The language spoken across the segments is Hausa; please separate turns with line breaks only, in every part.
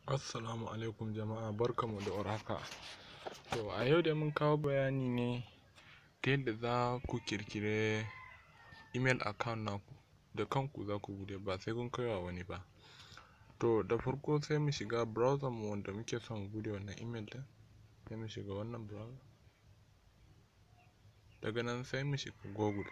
Assalamu alaikum jama'a, barkanmu da warhaka. To a yau dai mun kawo bayani ne ta yadda za ku ƙirƙiri email account naku da kanku. Za ku buɗe, ba sai kun kai wa wani ba. To da farko sai mu shiga browser mu wanda muke son mu buɗe wannan email ɗin, sai mu shiga wannan browser. Daga nan sai mu shiga Google.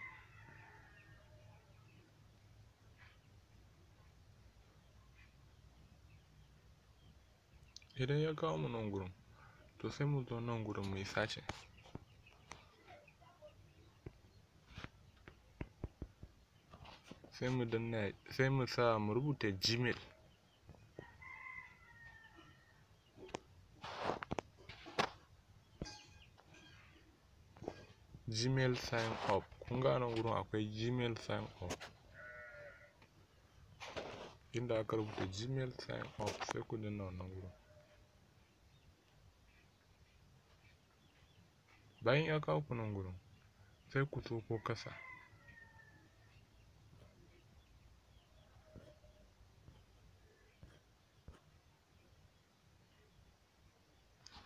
Idan ya kawo mu nan gurin, to sai mu zo nan gurin mu yi searching. Sai mu danna, sai mu sa mu rubuta Gmail. Gmail sign up. Kun ga nan gurin akwai Gmail sign up. Inda aka rubuta Gmail sign up, sai ku danna wannan gurin. Bayan ya kawo ku nan gurin, sai ku sauko kasa.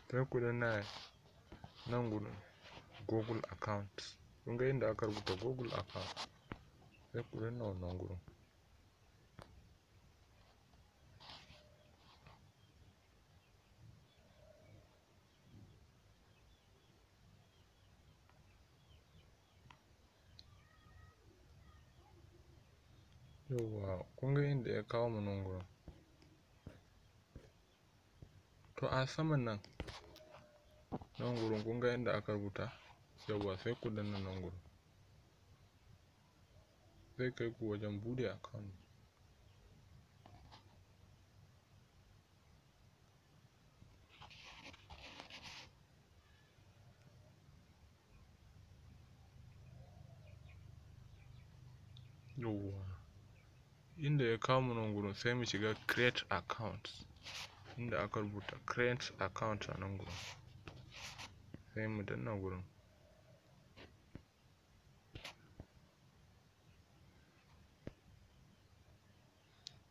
Sai ku danna nan gurin Google account. Kun ga inda aka rubuta Google account, sai ku danna wannan gurin. Yauwa, kun ga inda ya kawo mu nan gurin. To a saman nan, nan gurin kun ga inda aka rubuta, yauwa, sai ku danna nan gurin. Zai kai ku wajen buɗe account. Yauwa, inda ya kawo mu nan gurin, sai mu shiga create account. Inda aka rubuta create account a nan gurin, sai mu danna gurin.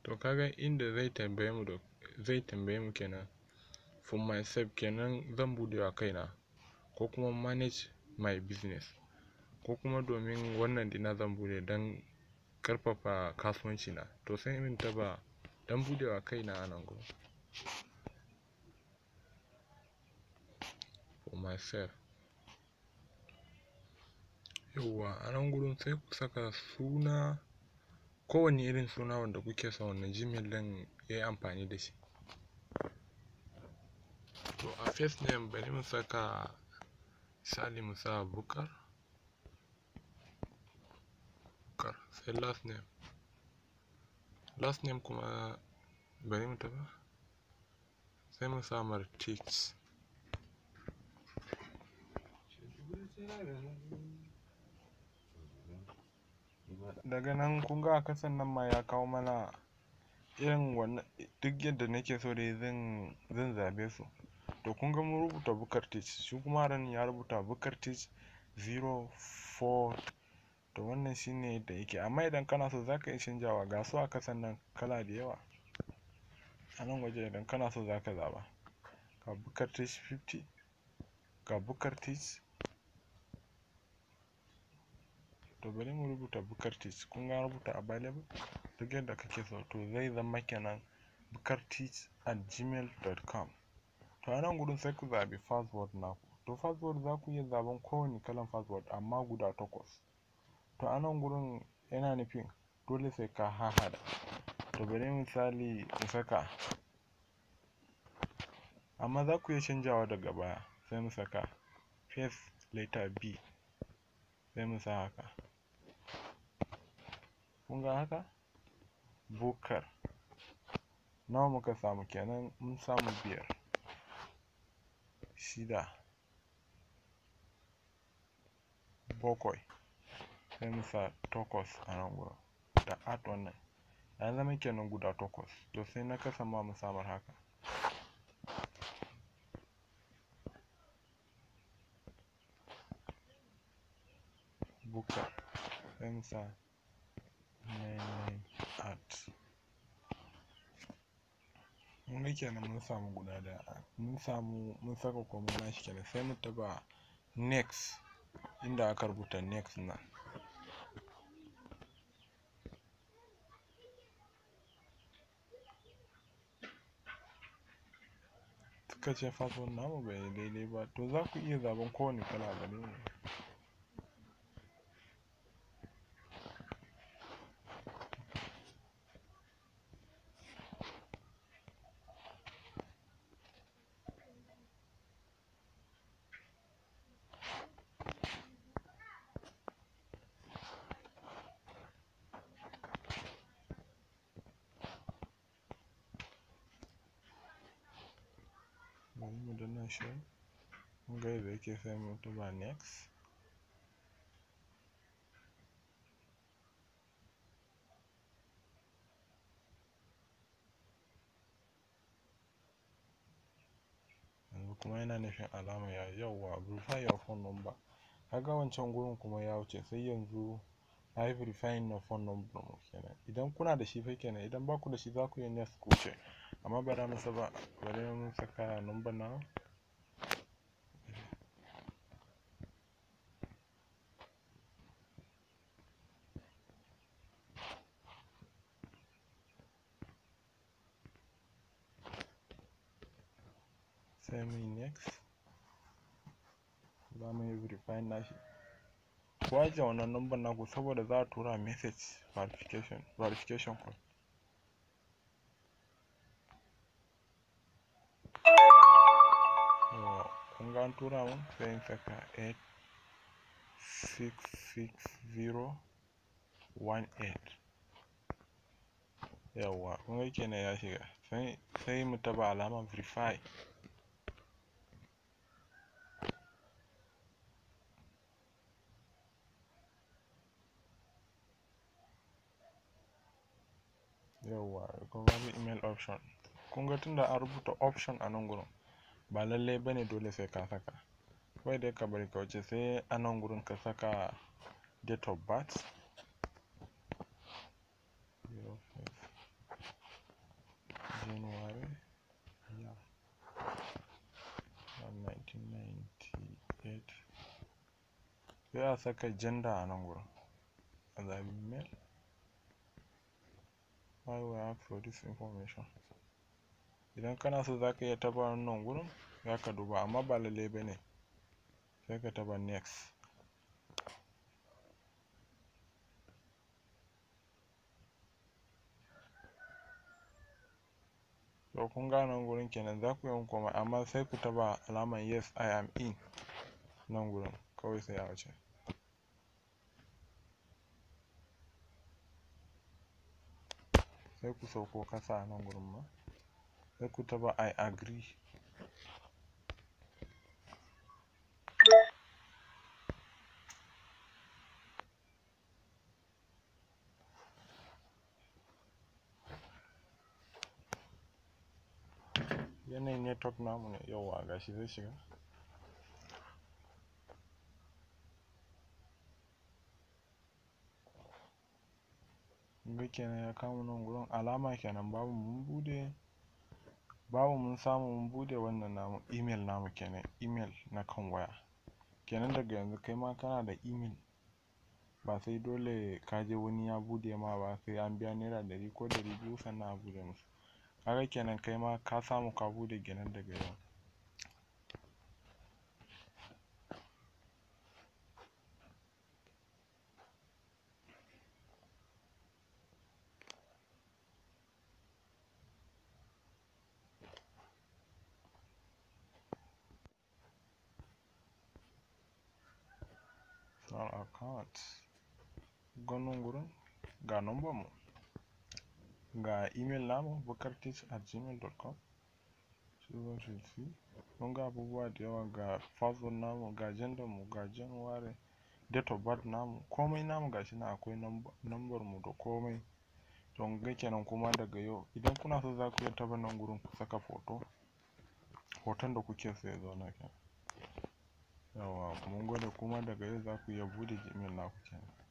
To kaga inda zai tambaye mu da zai tambaye mu kenan, for myself kenan, zan buɗe wa kaina, ko kuma manage my business, ko kuma domin wannan dina zan buɗe don ƙarfafa kasuwanci na. To sai in taɓa don buɗe wa kaina a nan gurin. For myself. Yauwa, a nan gurin sai ku saka suna, kowane irin suna wanda kuke son wannan Gmail ɗin ya yi amfani da shi. To a first name bari mu saka, misali mu sa Bukar. Bukar, sai last name. Last name kuma bari mu taɓa, sai mu sa mar Teach. Daga nan kun ga a kasan nan ma ya kawo mana irin wannan, duk yadda nake so dai zan zaɓe su. To kun ga mun rubuta Bukar Teach, shi kuma ran ya rubuta Bukar Teach 04. To wannan shine yadda yake, amma idan kana so za ka iya canjawa, ga su a kasan nan kala da yawa. A nan waje idan kana so za ka zaɓa. Ga Bukar Teach 50, ga Bukar Teach. To bari mu rubuta Bukar Teach. Kun ga an rubuta available, duk yadda kake so, to zai zama kenan bukarteach@gmail.com. To a nan gurin sai ku zaɓi password naku. To password za ku iya zaɓan kowane kalan password, amma guda takwas. To a nan gurin yana nufin dole sai ka hahhaɗa. To bari misali mu saka, amma za ku iya canjawa daga baya. Sai mu saka first letter B, sai mu sa haka. Kun ga haka? Bukar. Nawa muka samu kenan? Mun samu biyar, shida, bakwai, sai mu sa takwas a nan gurin da at wannan. Ya zama kenan guda takwas. To sai na kasa ma mu samar haka. Bukar, sai mu sa 99 at. Kun ga kenan mun samu guda ɗaya, mun samu mun saka komai nashi kenan. Sai mu taɓa next inda aka rubuta next nan. Suka ce password namu bai yi daidai ba. To za ku iya zaɓen kowane kala, bari mu bari mu danna shi. Kun ga yadda yake, sai mu taɓa next. Yanzu kuma yana nufin alama ya yawwa verify your phone number. Kaga wancan gurin kuma ya wuce, sai yanzu na yi verifying na phone number mu kenan. Idan kuna da shi fa kenan, idan ba ku da shi za ku iya next ku wuce. Amma bara mu saba, bari mu saka number nawa. Sai muyi next. Za mu yi verifying nashi. Ku ajiye wannan number naku saboda za a tura message verification code. Kun ga an tura mun, sai in saka 866018. Yawwa, kun ga kenan ya shiga. Sai mu taɓa alamar verify. Yawwa, kun ga email option. Kun ga tunda an rubuta option a nan gurin, ba lallai bane dole sai ka saka. Kawai dai ka bari ka wuce, sai a nan gurin ka saka date of birth. 05 January, yeah, 1998. Sai a saka gender a nan gurin, a zaɓi male. Why we ask for this information? Idan kana so za ka iya taɓa wannan gurin, za ka duba, amma ba lallai bane. Sai ka taɓa next. To kun ga nan gurin kenan za ku iya komai, amma sai ku taɓa alamar yes I am in nan gurin, kawai sai a wuce. Sai ku sauko kasa a nan gurin ma, sai ku taɓa I agree. Yanayin network namu ne, yawwa gashi zai shiga. Kun ga kenan ya kawo nan gurin, alama kenan babu mun buɗe, babu mun samu mun buɗe wannan namu email namu kenan, email na kan waya. Kenan daga yanzu kai ma kana da email, ba sai dole ka je wani ya buɗe ma ba, sai an biya naira 100 ko 200 sannan a buɗe musu. Kaga kenan kai ma ka samu ka buɗe kenan daga yau. Account ganin gurin ga number mu, ga email namu bukartech@gmail.com. Kun ga abubuwa da yawa, ga password namu, ga gender mu, ga January, date of birth namu, komai namu gashi nan, akwai number mu da komai. To kun ga kenan kuma daga yau idan kuna so za ku iya taɓa nan gurin ku saka photo, hoton da kuke so ya zauna kenan. Yawwa, mun gode, kuma daga yau za ku iya buɗe Gmail naku kenan.